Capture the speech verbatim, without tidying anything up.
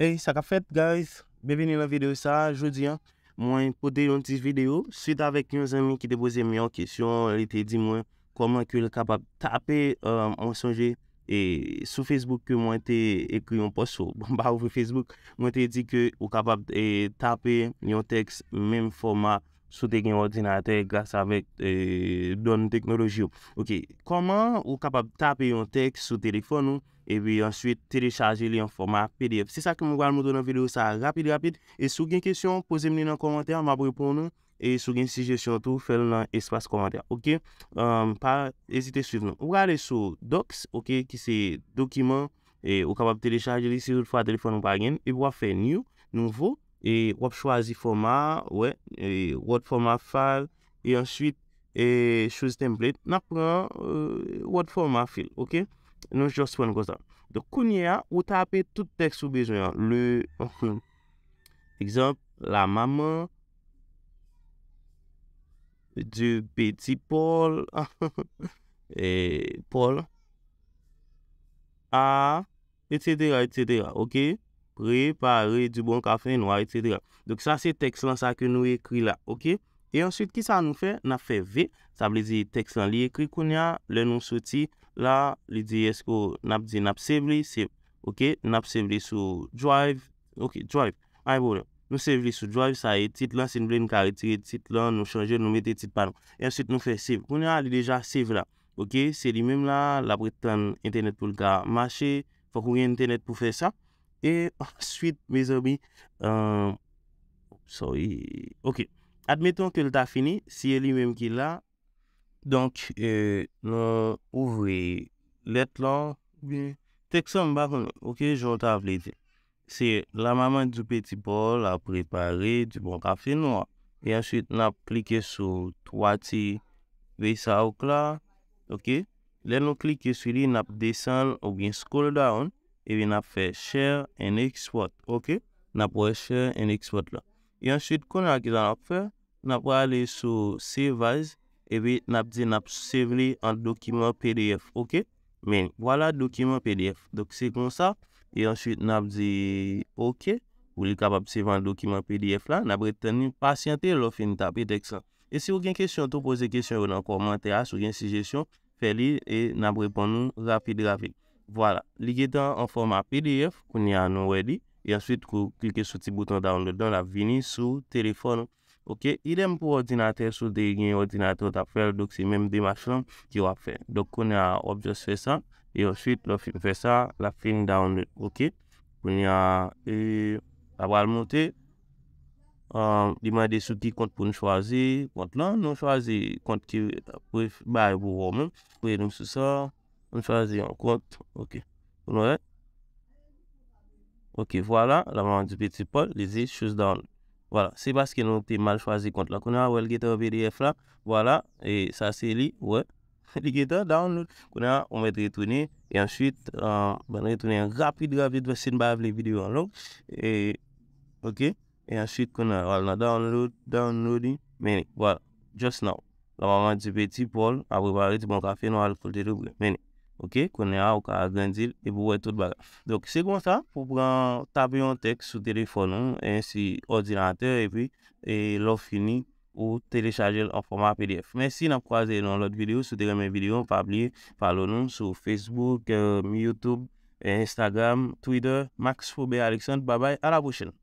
Hey, sa k ap fèt, guys? Byenvini nan videyo sa a. Jodi a, mwen pote yon ti videyo swit avèk yon zanmi ki te poze m yon kesyon. Li te di mwen kòman ke l kapab tape, euh, mwen sonje, e sou Facebook ke mwen te ekri yon pòs sou, bon, m pa ouvri Facebook, mwen te di ke ou kapab, e, tape yon tèks menm fòma si w te gen òdinatè gras avèk, e, done teknoloji yo. Ok, kòman ou kapab tape yon tèks sou telefòn ou epi answit telechaje li an fòma P D F? Se sa ke mwen pral montre w nan videyo sa a rapid rapid. E si w gen kesyon, poze m li nan kòmantè, m ap reponn ou. E si w gen sijesyon tou, fè l nan espas kòmantè. Ok? Um, pa ezite swiv nou. Ou prale sou Docs, ok, ki se dokiman, e ou kapab telechaje li si toutfwa telefòn ou pa gen l. Epi w ap fè new, nouvo, e w ap chwazi fòma a, wè, e Word format file, e answit, e choose template. N ap pran, e, Word format file, ok? Nou just pran konsa. Donk, kounye a, ou tape tout tèks ou bezwen an. Le, egzanp, la maman du petit Paul, e Paul a, et cetera, et cetera, ok? Préparer du bon café noir, et cetera. Donk, sa se tèks lan, sa ke nou ekri la, ok? E answit, ki sa nou fè? N ap fè V, sa vle di tèks lan li ekri kounye a, lè nou soti la, li di èske n ap di n ap save li, save, ok? N ap save li sou Drive, ok, Drive, pa gen pwoblèm. Nou save li sou Drive, sa e tit lan, si n vle, n ka retire tit lan, nou chanje, nou mete tit pa nou. E answit, nou fè save. Kounye a, li deja save la, ok? Se li menm la, l ap ret tann entènèt pou l ka mache, fòk ou gen entènèt pou fè sa. E answit, mezanmi, euh, sorry. Ok. Admeton ke l ta fini, si e li menm ki la, donk, euh, nou ouvri lèt lan, oubyen tèks lan, m pa konnen, ok, jan w ta vle di. Se la maman du petit Paul a préparé du bon café noir. E answit, n ap klike sou twa ti V sa yo k la, ok? Lè nou klike sou li, n ap desann oubyen scroll down, epi n ap fè share and export, ok? N ap wè share and export la. E answit, kounye a, ki sa n ap fè? N ap prale sou save as, epi n ap di n ap save li an dokiman P D F, ok? Men, vwala dokiman P D F. Donk, se konsa, e answit, n ap di ok, pou li kapab save an dokiman P D F la, n ap ret tann li, pasyante lè w fin tape tèks lan. E si w gen kesyon tou, poze kesyon yo nan kòmantè a, si w gen sijesyon, fè li e n ap reponn ou rapid rapid. Vwala, li gentan an fòma P D F, kounye a nou wè li, e answit ou klike sou ti bouton download lan, l ap vini sou telefòn ou. Ok, idèm pou òdinatè, si w te gen òdinatè, w t ap fè l, donk se menm demach lan ke w ap fè. Donk kounye a, w ap just fè sa, e answit, lè w fin fè sa, l ap fin download, ok? Kounye a, e, l ap pral monte, euh, li mande sou ki kont pou n chwazi kont lan. Nou chwazi kont ki pref-, bay pou ou menm. Premye nou sou sa. Nou chwazi yon kont. Ok. Pou nou wè. Ok, vwala. La maman du petit Paul, li di choose download. Vwala. Se paske nou te mal chwazi kont la. Kounye a, wè l gentan P D F la. Vwala. E sa se li. Wè. Li gentan download. Kounye a, ou mèt retounen. E answit, euh, ban retounen rapid, rapid, paske n pa vle videyo an long. E, ok. E answit, kounye a, al nan download, download li. Men li, vwala. Just now. La maman du petit Paul a préparé du bon café noir, al koute tou pre. Men li. Ok, kounye a, ou ka agrandi l, epi w wè tout bagay. Donk, se konsa, pou pran, tape yon tèks sou telefòn ou, ensi òdinatè, epi, e lè w fini, ou telechaje l an fòma P D F. Mèsi, n ap kwaze nan lòt videyo. Si w te renmen videyo, pa bliye follow nou sou Facebook, euh, YouTube, Instagram, Twitter, Max Faubert Alexandre. Babay, a la pwochèn.